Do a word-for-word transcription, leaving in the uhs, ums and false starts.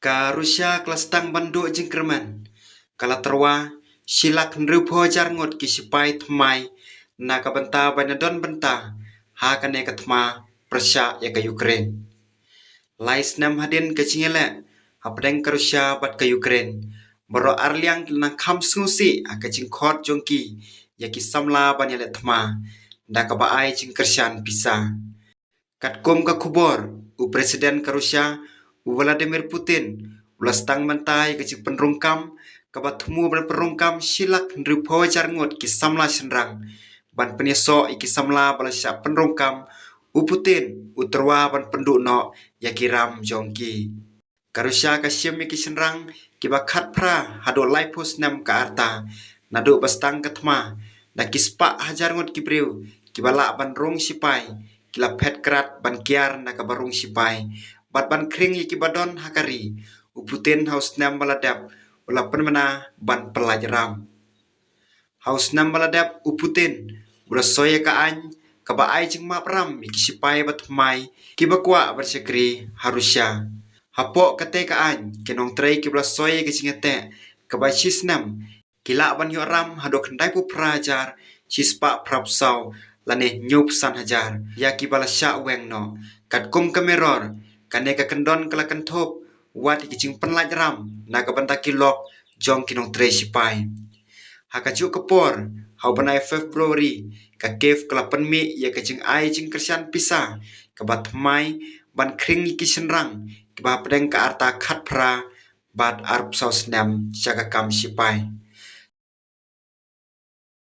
Ka Russia ka la sdang ban duh jingkyrmen. Ka la tyrwa shi lak hynriewphew hajar ngut ki shipai thymmai na ka bynta ban ïadon bynta ha kane ka thma pyrshah ïa ka Ukraine. Lai snem hadien ka jingïaleh hapdeng ka Russia bad ka Ukraine, baroh arliang ki la nang kham sngewsih ha ka jingkhot jong ki ïa ki samla ban ïaleh thma da kaba ai jingkyrshan pisa. Katkum ka khubor, u President ka Russia, u Vladimir Putin, u la sdang mynta ïa ka jingpynrung kam kaba thmu ban pynrung kam shi lak hynriewphew hajar ngut ki samla shynrang ban pynïasoh ïa ki samla ba la shah pynrung kam. U Putin u tyrwa ban pynduh noh ïa ki ram jong ki. Ka Russia ka shim ïa ki shynrang kiba khatphra haduh laiphew snem ka rta. Naduh ba sdang ka thma, da ki spah hajar ngut ki briew kiba lah ban rung shipai ki la phet krad ban kiar na kaba rung shipai bad ban khring ïa kiba don ha ka ri. U Putin ha u snem ba la dep u la pynbna ban pyllait ram. Ha u snem ba la dep u Putin u la soi ïa ka aiñ kaba ai jingmap ram ïa ki shipai bathymmai kiba kwah ban shakri ha Russia. Hapoh katei ka aiñ, ki nongtrei kiba la soi ïa ka jingïateh kaba shi snem ki lah ban ïoh ram haduh khyndai phew phra hajar shi spah phra phew saw lane hynñiew phew san hajar ïa kiba la shah weng noh. Katkum ka Mirror, kane ka kyndon ka la kynthup wat ïa ki jingpynlait ram na ka bynta ki lok jong ki nongtrei shipai. Ha kajuh ka por, ha u bnai February, ka Kiev ka la pynmih ïa ka jingai jingkyrshan pisa kaba thymmai ban khring ïa ki shynrang kiba hapdeng ka rta khatphra bad arphew saw snem sha ka kam shipai.